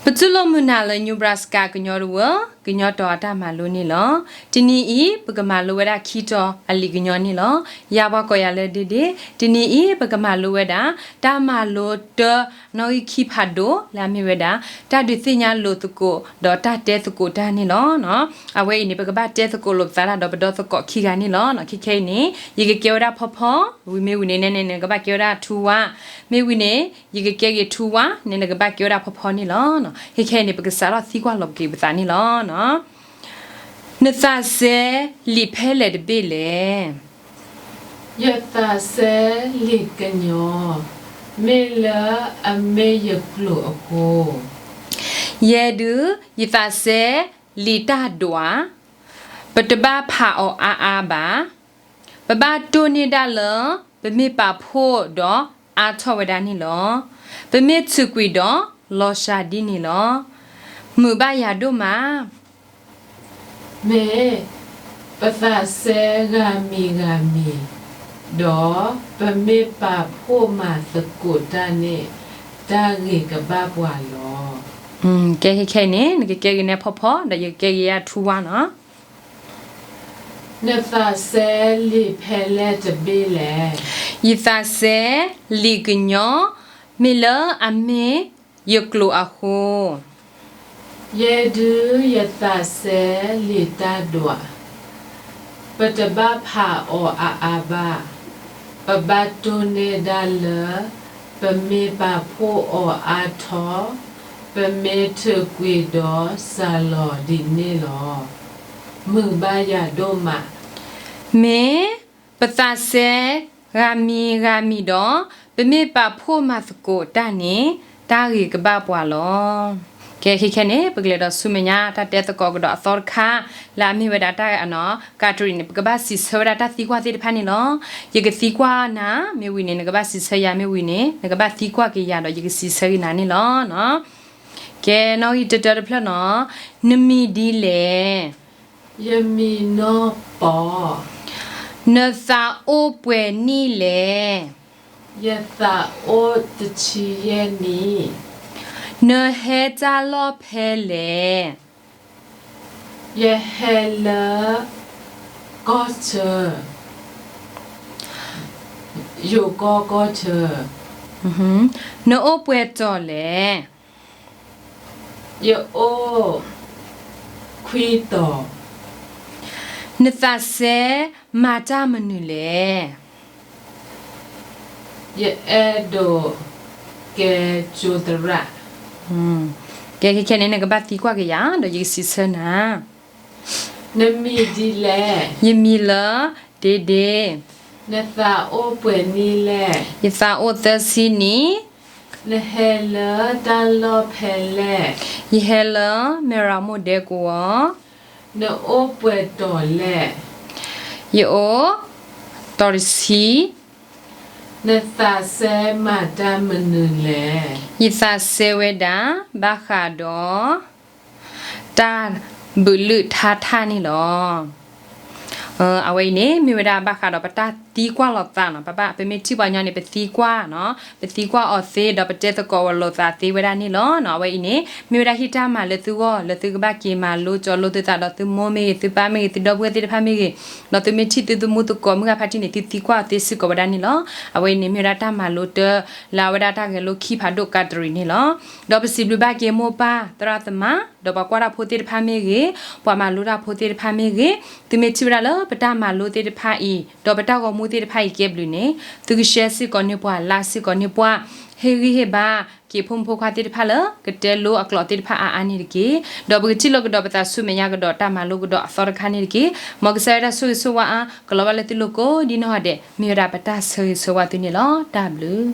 ပတူၢ်လိာ်မုာ်နၤလၢ Nebraska ကညီတဝၢ ကညီတီၤအတၢ်မၤလိန့ၣ်လီၤ. တနံၤအံၤ ပကမၤလိဝဲဒၣ်ခံတီၤအလံာ်ကညီန့ၣ်လီၤ. ယၤပှၤကိးယၤလၢ ဒ့ဒ့, တနံၤအံၤ ပကမၤလိဝဲဒၣ် တၢ်မၤလိတၢ နီၣ်ဂံၢ်ခံဖးဒိၣ် လၢအမ့ၢ်ဝဲဒၣ် တၢ်ဒုးသ့ၣ်ညါလိာ်သကိး ဒီးတၢ်တဲသကိးတၢ်န့ၣ်လီၤ. အဝဲအံၤန့ၣ် ပကဘၣ်တဲသကိးလိာ်ပသးတၢ်ဒီးပဒီသကိးခံဂၤန့ၣ်လီၤ. ခဲခဲအံၤန့ၣ် ယကကဲဝဲဒၣ်ဖီဖီ, ဝံၤမ့ၢ်ဝံၤန့ၣ် နဲန့ၣ် နကဘၣ်ကဲဝဲဒၣ်ထူဝါ, မ့ၢ်ဝံၤန့ၣ် ယကကဲက့ၤထူဝါန့ၣ် နကဘၣ်ကဲဝဲဒၣ်ဖီဖီန့ၣ်လီၤ. ခဲခဲအံၤန့ၣ် ပကစးထီၣ်သံကွၢ်လီၤပက့ၤပသးန့ၣ်လီၤ. နသးစဲလံာ်ဖဲလဲၣ်တဘ့ၣ်လဲၣ်. ယသးစဲလံာ်ကညီ, မ့ၢ်လၢအမ့ၢ်ယကျိာ်အဃိ, ယဲဒုး ယသးစဲလံာ်တၢ်ဒွး, ပတဘၣ်ဖးအီၤအါအါဘၣ်. ပဘၣ်တိၢ်န့ၢ်ဒၣ်လၢ ပမ့ၢ်ပာ်ဖှိၣ်ဒီးအါထီၣ်ဝဲဒၣ်န့ၣ်လီၤ. ပမ့ၢ်ထုးကွံာ်ဒီး လီၤစှၤဒ်န့ၣ်လီၤ. မုာ်ဘၣ်ယၤဒိၣ်မး. မ့ၢ်ပသးစဲဂၤမံၤဂၤမံၤ, ဒီးပမ့ၢ်ပာ်ဖှိၣ်မၤသကိးတၢ်န့ၣ် တၢ်ဂ့ၤကဘၣ်ပှၤလီၤ. ကဲခဲခဲအံၤန့ၣ် နကကဲဂ့ၤနဲဖီဖီ ဒီးယကကဲဂ့ၤယၤထူဝါနီၤ. နသးစဲလံာ်ဖဲလဲၣ်တဘ့ၣ်လဲၣ်. ယသးစဲလံာ်ကညီ, မ့ၢ်လၢအမ့ၢ်ယကျိာ်အဃိ, ယဲဒုးယသးစဲလံာ်တၢ်ဒွး, ပတဘၣ်ဖးအီၤအါအါဘၣ်. ပဘၣ်တိၢ်န့ၢ်ဒၣ်လၢ ပမ့ၢ်ပာ်ဖှိၣ်အီၤအါထီၣ်, ပမ့ၢ်ထုးကွံာ်ဒီးစှၤလီၤဒ်န့ၣ်လီၤ. မုာ်ဘၣ်ယၤဒိၣ်မး. မ့ၢ်ပသးစဲဂၤမံၤဂၤမံၤဒီး ပမ့ၢ်ပာ်ဖှိၣ်မၤသကိးတၢ်န့ၣ် တၢ်ဂ့ၤကဘၣ်ပှၤလီၤ. ကဲခဲခဲန့ၣ် ပကလဲၤဒီးဆူမဲာ်ညါတၢ်တဲသကိးကဒီးအသီတခါ, လၢအမ့ၢ်ဝဲဒၣ်တၢ် ကးတရံးန့ၣ် ပကဘၣ်စံးဆၢဝဲဒၣ်တၢ်သံကွၢ်သ့ၣ်တဖၣ်န့ၣ်လီၤ. ယကသံကွၢ်နၤ, မ့ၢ်ဝံၤန့ၣ် နကဘၣ်စံးဆၢယၤ, မ့ၢ်ဝံၤန့ၣ် နကဘၣ်သံကွၢ်က့ၤယၤဒီး ယကစံးဆၢက့ၤနၤန့ၣ်လီၤ. ကဲနီၣ်ဂံၢ်တၢတၢတဖျၢၣ်နီၤ, နမံၤဒ်လဲၣ်. ယမံၤနီၢ်ပီၤ. နသးအိၣ်ပှဲၤနံၣ်လဲၣ်. ယသးအိၣ်တဆံယဲၢ်နံၣ်. နဟဲတၢ်လီၢ်ဖဲလဲၣ်. ယဟဲလၢ ကီၢ်ဆၢ, ယိၤကီၢ်ကီၢ်ဆၢ. နအိၣ်ပှဲၤတီၤလဲၣ်. ယအိၣ်ခွံတီၤ. နသးစဲမၤတၢ်မနုၤလဲၣ်. ယအဲၣ်ဒိးကဲကၠိသရၣ်. ကဲခဲခဲန့ၣ် နကဘၣ်သံကွၢ်က့ၤယၤ ဒီးယကစံးဆၢနၤ. နမံၤဒ်လဲၣ်. ယမံၤလၢ ဒ့ဒ့. နသးအိၣ်ပှဲၤနံၣ်လဲၣ်. ယသးအိၣ်သၢဆံနံၣ်. နဟဲလၢတၢ်လီၢ်ဖဲလဲၣ်. ယဟဲလၢမဲၢ်ရမိၢ်ဒဲကဝီၤ. နအိၣ်ပှဲၤတီၤလဲၣ်. ယအိၣ် တီၤတဆံ. နသးစဲမၤတၢ်မနုၤလဲၣ်. ယသးစဲဝဲဒၣ် ဘၣ်ဃးဒီး တၢ်ဘုးလုၢ်ထါထၣ်န့ၣ်လီၤ. အဝဲအံၤန့ၣ် မ့ၢ်ဝဲဒၣ်ဘၣ်ဃးဒီးပတၢ်သံကွၢ်လိာ်သးနီၤ, ပဘၣ် ပမ့ၢ်ထံၣ်ပှၤညီန့ၣ် ပသံကွၢ်နီၤ, ပသံကွၢ်အီၤသ့ ဒီးပတဲသကိးလိာ်သးသ့ဝဲဒၣ်န့ၣ်လီၤ. အဝဲအံၤန့ၣ် မ့ၢ်ဝဲဒၣ်ဟ့ၣ်တၢ်မၤလၢသုဂီၢ် လၢသုကဘၣ်က့ၤမၤလိကၠီလိသုသးဒီးသုမိၢ်မ့ၢ်ဂ့ၤ သုပၢ်မ့ၢ်ဂ့ၤ သုဒီပုၢ်ဝဲၢ်သ့ၣ်တဖၣ်မ့ၢ်ဂ့ၤ, ဒီးသုမ့ၢ်ထံၣ်သုသမူသကိးမုၢ်ဂၢ်ဖါတံၢ်န့ၣ် သုသံကွၢ်အီၤသ့စ့ၢ်ကီးဝဲဒၣ်န့ၣ်လီၤ. အဝဲအံၤန့ၣ် မ့ၢ်ဝဲဒၣ်တၢ်မၤလိတၢ လၢအဝဲဒၣ်တၢ်ဂဲၤလိခံဖးဒိၣ်ကးတရံးန့ၣ်လီၤ. ဒီးပစံးဘျုးဘၣ်က့ၤမိၢ်ပၢ်သရၣ်သမါ ဒီးပှၤကွၢ်တၢ်ဖိသ့ၣ်တဖၣ်မ့ၢ်ဂ့ၤ, ပှၤမၤလိတၢ်ဖိသ့ၣ်တဖၣ်မ့ၢ်ဂ့ၤ, သုမ့ၢ်ထံၣ်ဝဲဒၣ်လၢပတၢ်မၤလိသ့ၣ်တဖၣ်အံၤ ဒီးပတၢ်ဂီၤမူသ့ၣ်တဖၣ်အံၤကဲဘျုးန့ၣ် သုကshareစ့ၢ်ကီးန့ၢ်ပှၤ likeစ့ၢ်ကီးန့ၢ်ပှၤ, ဟ့ၣ်ဂံၢ်ဟ့ၣ်ဘါက့ၤဖိမုၣ်ဖိခွါသ့ၣ်တဖၣ်လၢ ကတဲလိအကျိာ်သ့ၣ်တဖၣ်အါအါန့ၣ်တက့ၢ်. ဒီးပကထံၣ်လိာ်ကဒီးပသးဆူမဲာ်ညါကဒီးတၢ်မၤလိကဒီးအသီတခါန့ၣ်တက့ၢ်. မ်ကစၢ်ယွၤတၢ်ဆိၣ်ဂ့ၤဆိၣ်ဝါအါ ကလီၤဘၣ်လၢသုလိၤကိးဒ်နီၢ်ဂၤဒဲး မ့ၢ်ဝဲဒၣ်ပတၢ်ဆၢဂ့ၤဆၢဝါသုန့ၣ်လီၤ. တၢ်ဘျုး